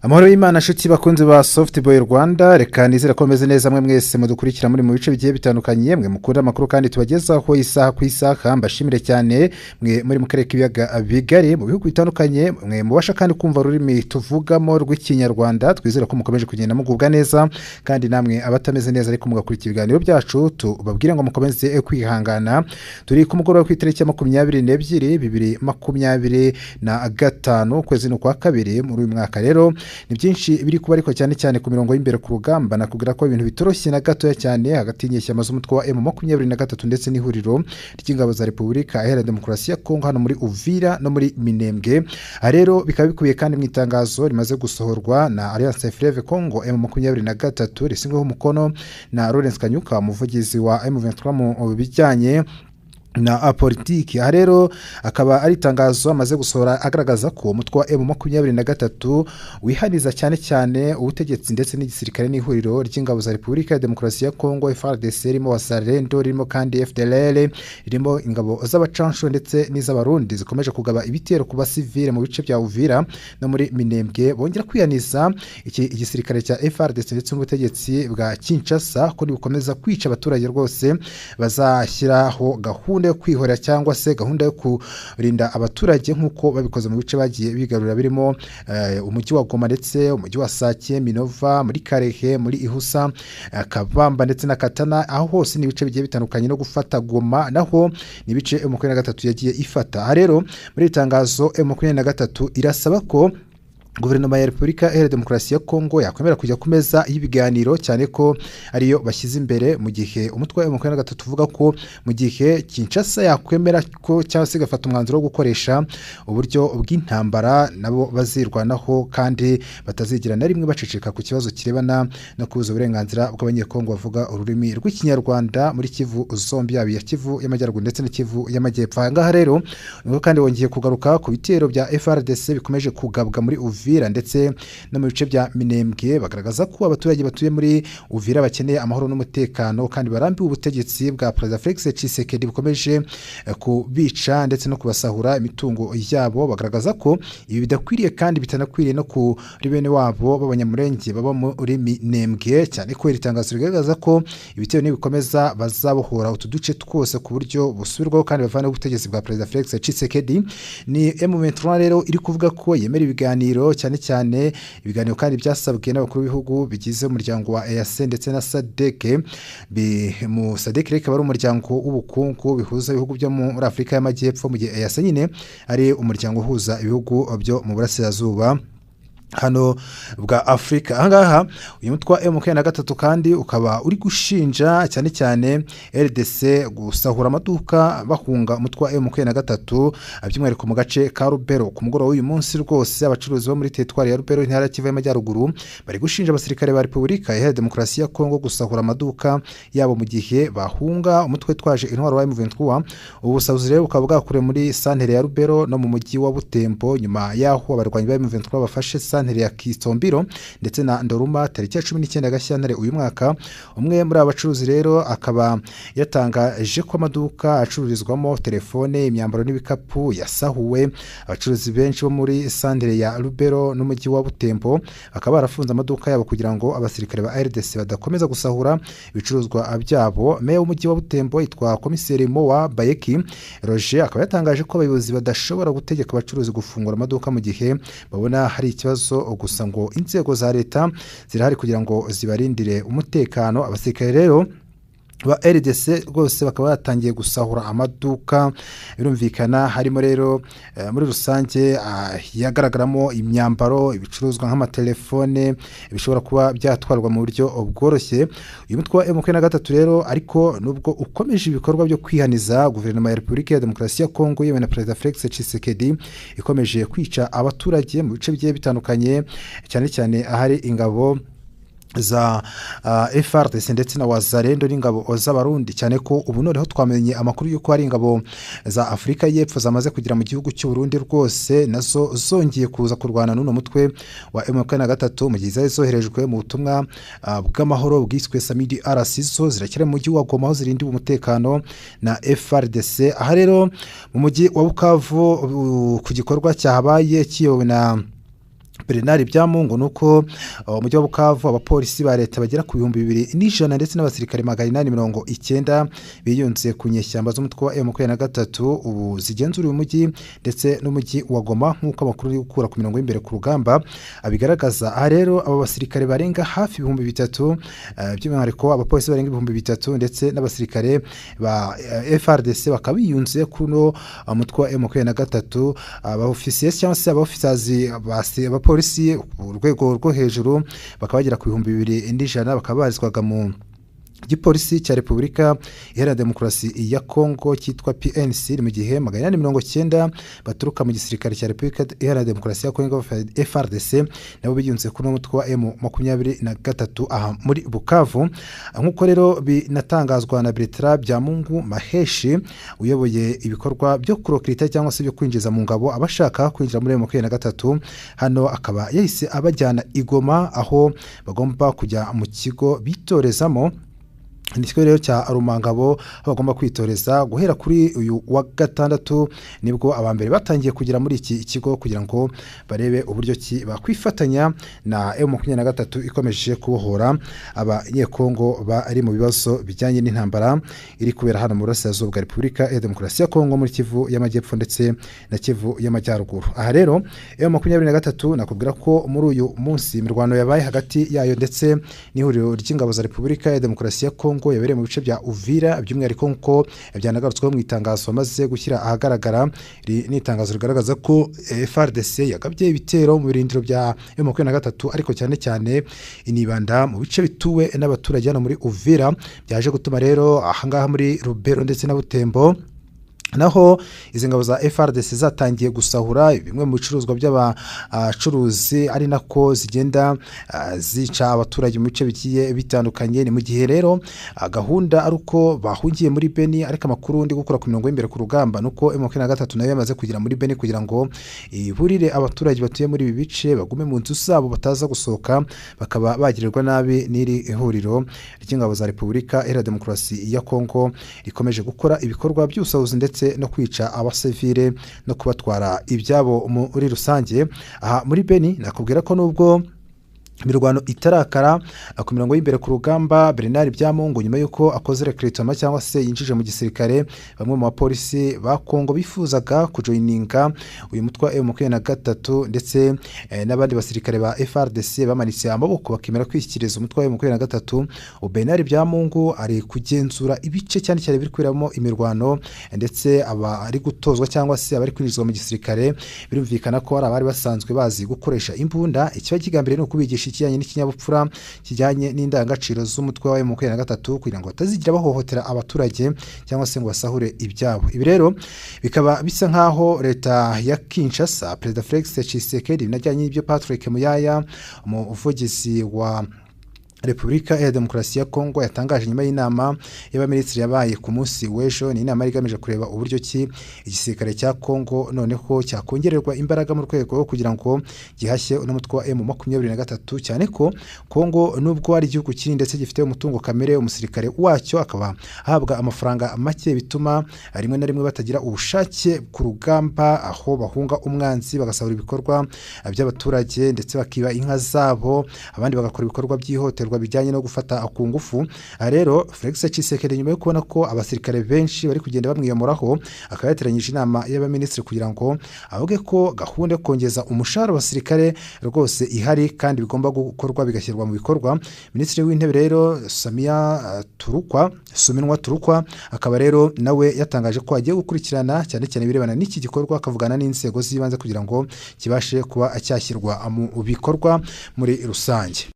Amahoro y'Imana, nshuti bakunzi ba Soft Boy Rwanda. Reka nizere ko meze neza mwe mwese mudukurikira muri mu bice bigiye bitandukanye, mwe mukunda amakuru kandi tubagezaho isaha ku isaha. Mbashimire cyane mwe muri mu karere k'ibiyaga bigari, mu bihugu bitandukanye, mwe mubasha kandi kumva ururimi tuvugamo rw'Ikinyarwanda. Twizere ko mukomeje kugenda mugubwa neza, kandi namwe abatameze neza ariko mugakurikira ibiganiro byacu, tubabwire ngo mukomeze kwihangana. Turi ku mugoroba ku itariki ya 22, 2025, ukwezi ni ukwa kabiri muri uyu mwaka. Rero ni byinshi biri kuba, ariko cyane cyane ku mirongo y'imbere ku rugamba, nakubwira ko ibintu bitoroshye na gatoya cyane hagati y'inyeshyamba z'umutwe wa M23 ndetse n'ihuriro ry'ingabo za Repubulika Iharanira Demokarasi ya Kongo hano muri Uvira no muri Minembwe. Aha rero bikaba bikubiye kandi mu itangazo rimaze gusohorwa na Alliance Fleuve Congo M23, risinyweho umukono na Lawrence Kanyuka, umuvugizi wa M23 mu bijyanye na politiki. Aha rero akaba ari itangazo amaze gusohora agaragaza ko umutwe wa M23 wihaniza cyane cyane ubutegetsi ndetse n'igisirikare n'ihuriro ry'ingabo za Repubulika ya Demokarasi ya Kongo FARDC, ririmo Wazalendo, ririmo kandi FDLR, ririmo ingabo z'abacansho ndetse n'iz'Abarundi zikomeje kugaba ibitero ku basivile mu bice bya Uvira no muri Minembwe. Bongera kwihaniza iki igisirikare cya FARDC ndetse n'ubutegetsi bwa Kinshasa ko nibukomeza kwica abaturage rwose bazashyiraho gahunda yo kwihorera cyangwa se gahunda yo kurinda abaturage nk'uko babikoze mu bice bagiye bigarurira, birimo umujyi wa Goma ndetse umujyi wa Sake, Minova, muri Karehe, muri Ihusa, Kabamba ndetse na Katana. Aho hose ni ibice bigiye bitandukanye. No gufata Goma naho ni ibice M23 yagiye ifata. Aha rero muri iri tangazo M23 irasaba ko guverinoma ya Repubulika Iharanira Demokarasi ya Kongo yakwemera kujya ku meza y'ibiganiro, cyane ko ariyo bashyize imbere, mu gihe umutwe wa M23 uvuga ko mu gihe Kinshasa yakwemera ko cyangwa se igafata umwanzuro wo gukoresha uburyo bw'intambara, nabo bazirwanaho kandi batazigira na rimwe baceceka ku kibazo kirebana no kubuza uburenganzira bw'Abanyekongo bavuga ururimi rw'Ikinyarwanda muri Kivu zombi, yaba iya Kivu y'Amajyaruguru ndetse na Kivu y'Amajyepfo. Aha ngaha rero nibwo kandi wongeye kugaruka ku bitero bya FARDC bikomeje kugabwa muri Uvira ndetse no mu bice bya Minembwe, bagaragaza ko abaturage batuye muri Uvira bakeneye amahoro n'umutekano kandi barambiwe ubutegetsi bwa Perezida Felix Tshisekedi bukomeje kubica ndetse no kubasahura imitungo yabo. Bagaragaza ko ibi bidakwiriye kandi bitanakwiriye no kuri bene wabo b'Abanyamurenge baba muri Minembwe, cyane ko iri tangazo rigaragaza ko ibitero nibikomeza bazabohora utu duce twose ku buryo busubirwaho kandi bavaneho ubutegetsi bwa Perezida Felix Tshisekedi. Ni M23 rero iri kuvuga ko yemera ibiganiro, cyane cyane ibiganiro kandi byasabwe n'abakuru b'ibihugu bigize umuryango wa EAC ndetse na SADC. Mu SADC rero ikaba ari umuryango w'ubukungu bihuza ibihugu byo muri Afurika y'Amajyepfo, mu gihe EAC nyine ari umuryango uhuza ibihugu byo mu burasirazuba hano bwa Afurika. Ahangaha uyu mutwe wa M23 kandi ukaba uri gushinja cyane cyane RDC gusahura amaduka bahunga umutwe wa M23, by'umwihariko mu gace ka Rubero. Ku mugoroba w'uyu munsi rwose abacuruzi bo muri teritwari ya Rubero, intara ya Kivu y'Amajyaruguru, bari gushinja abasirikare ba Repubulika Iharanira Demokarasi ya Kongo gusahura amaduka yabo mu gihe bahunga umutwe twaje intwaro wa M23. Ubu busahuzi rero bukaba bwakorewe muri santere ya Rubero no mu mujyi wa Butembo, nyuma y'aho abarwanyi ba M23 bafashe santere ya Kisombiro ndetse na Ndoruma tariki ya 19 Gashyantare uyu mwaka. Umwe muri aba bacuruzi rero akaba yatangaje ko amaduka acururizwamo telefone, imyambaro n'ibikapu yasahuwe. Abacuruzi benshi bo muri santere ya Rubero n'umujyi wa Butembo bakaba barafunze amaduka yabo kugira ngo abasirikare ba RDC badakomeza gusahura ibicuruzwa byabo. Meya w'umujyi wa Butembo yitwa Komiseri Mowa Bayeki Roger akaba yatangaje ko abayobozi badashobora gutegeka abacuruzi gufungura amaduka mu gihe babona hari ikibazo, gusa ngo inzego za leta zirahari kugira ngo zibarindire umutekano. Abasirikare rero ba RDC rwose bakaba batangiye gusahura amaduka, birumvikana harimo rero muri rusange yagaragaramo imyambaro, ibicuruzwa nk'amatelefone bishobora kuba byatwarwa mu buryo bworoshye. Uyu mutwe wa M23 rero ariko nubwo ukomeje ibikorwa byo kwihaniza guverinoma ya Repubulika ya Demokarasi ya Kongo yewe na Perezida Felix Tshisekedi ikomeje kwica abaturage mu bice bigiye bitandukanye, cyane cyane ahari ingabo za FARDC ndetse na Wazalendo n'ingabo z'Abarundi, cyane ko ubu noneho twamenye amakuru y'uko hari ingabo za Afurika y'Epfo zamaze kugera mu gihugu cy'u Burundi rwose, nazo zongeye kuza kurwana n'uno mutwe wa M23, mu gihe zari zoherejwe mu butumwa bw'amahoro bwiswe Samidi RC. Zo zirakira mu mujyi wa Goma aho zirindiwe umutekano na FARDC. Aha rero mu mujyi wa Bukavu ku gikorwa cyahabaye kiyobowe na Bernard Byamungu, ni uko umujyi wa Bukavu abapolisi ba leta bagera ku 2100 ndetse n'abasirikare 890 biyunze ku nyeshyamba z'umutwe wa M23 ubu zigenzura uyu mujyi ndetse n'umujyi wa Goma, nk'uko amakuru ari gukura ku mirongo y'imbere ku rugamba abigaragaza. Aha rero aba basirikare barenga hafi 3000, by'umwihariko abapolisi barenga 3000 ndetse n'abasirikare ba FARDC bakaba biyunze kuri uno mutwe wa M23, abaofisiye cyangwa se abaofisazi abapolisi ku rwego rwo hejuru bakaba bagera ku 2100, bakaba barizwaga mu gipolisi cya Repubulika Iharanira Demokarasi ya Kongo cyitwa PNC, mu gihe 890 baturuka mu gisirikare cya Repubulika Iharanira Demokarasi ya Kongo FARDC nabo biyunze kuri uno mutwe wa M23 aha muri Bukavu, nk'uko rero binatangazwa na Bertrand Byamungu Maheshi uyoboye ibikorwa byo kurokirita cyangwa se byo kwinjiza mu ngabo abashaka kwinjira muri M23. Hano akaba yahise abajyana i Goma, aho bagomba kujya mu kigo bitorezamo. Ni ikigo rero cya Rumangabo, aho bagomba kwitoreza guhera kuri uyu wa gatandatu. Nibwo abambere batangiye kugera muri iki kigo kugira ngo barebe uburyo ki bakwifatanya na M23 ikomeje kubohora abanyekongo bari mu bibazo bijyanye n'intambara iri kubera hano mu burasirazuba bwa Repubulika ya Demokarasi ya Kongo, muri Kivu y'Amajyepfo ndetse na Kivu y'Amajyaruguru. Aha rero M23 nakubwira ko muri uyu munsi imirwano yabaye hagati yayo ndetse n'ihuriro ry'ingabo za Repubulika ya Demokarasi ya Kongo yabereye mu bice bya Uvira, by'umwihariko nk'uko byanagarutsweho mu itangazo bamaze gushyira ahagaragara. Iri ni itangazo rigaragaza ko FARDC yagabye ibitero mu birindiro bya M23, ariko cyane cyane inibanda mu bice bituwe n'abaturage hano muri Uvira. Byaje gutuma rero ahangaha muri Rubero ndetse na Butembo naho izi ngabo za FARDC zatangiye gusahura bimwe mu bicuruzwa by'abacuruzi, ari nako zigenda zica abaturage mu bice bigiye bitandukanye. Ni mu gihe rero gahunda ari uko bahungiye muri Beni, ariko amakuru ndi gukora ku mirongo y'imbere ku rugamba nuko M23 nayo yamaze kugera muri Beni kugira ngo iburire abaturage batuye muri ibi bice bagume mu nzu zabo, bataza gusohoka bakaba bagirirwa nabi n'iri huriro ry'ingabo za Repubulika Iharanira Demokarasi ya Kongo rikomeje gukora ibikorwa by'ubusahuzi ndetse no kwica abasivile no kubatwara ibyabo muri rusange. Aha muri Beni nakubwira ko nubwo imirwano itarakara ku mirongo y'imbere ku rugamba, Bernard Byamungu nyuma y'uko akoze recruitment cyangwa se yinjije mu gisirikare bamwe mu bapolisi ba Kongo bifuzaga kujoininga uyu mutwe wa M23 ndetse n'abandi basirikare ba FARDC bamanitse amaboko bakemera kwishyikiriza umutwe wa M23, Bernard Byamungu ari kugenzura ibice cyane cyane biri kuberamo imirwano, ndetse aba ari gutozwa cyangwa se abari kwinjizwa mu gisirikare birumvikana ko ari abari basanzwe bazi gukoresha imbunda. Ikiba kigambiriye ni ukubigisha ikijyanye n'ikinyabupfura, kijyanye n'indangagaciro z'umutwe wa M23, kugira ngo batazigira bahohotera abaturage cyangwa se ngo basahure ibyabo. Ibi rero bikaba bisa nkaho leta ya Kinshasa, Perezida Felix Tshisekedi, binajyanye n'ibyo Patrick Muyaya, umuvugizi wa Repubulika ya Demokarasi ya Kongo, yatangaje nyuma y'inama y'abaminisitiri yabaye ku munsi w'ejo. Ni inama igamije kureba uburyo ki igisirikare cya Kongo noneho cyakongererwa imbaraga mu rwego kugira ngo gihashye uno mutwe wa M23, cyane ko Kongo nubwo ari igihugu kinini ndetse gifite umutungo kamere, umusirikare wacyo akaba ahabwa amafaranga make, bituma rimwe na rimwe batagira ubushake ku rugamba, aho bahunga umwanzi bagasahura ibikorwa by'abaturage ndetse bakiba inka zabo, abandi bagakora ibikorwa by'ihohoterwa bijyanye no gufata ku ngufu. Rero Felix Tshisekedi nyuma yo kubona ko abasirikare benshi bari kugenda bamwiyomoraho, akaba yateranyije inama y'abaminisitiri kugira ngo avuge ko gahunda yo kongeza umushahara w'abasirikare rwose ihari kandi bigomba gukorwa bigashyirwa mu bikorwa. Minisitiri w'Intebe rero Samia Turukwa, Suminwa Turukwa, akaba rero nawe yatangaje ko agiye gukurikirana cyane cyane ibirebana n'iki gikorwa, akavugana n'inzego z'ibanze kugira ngo kibashe kuba cyashyirwa mu bikorwa muri rusange.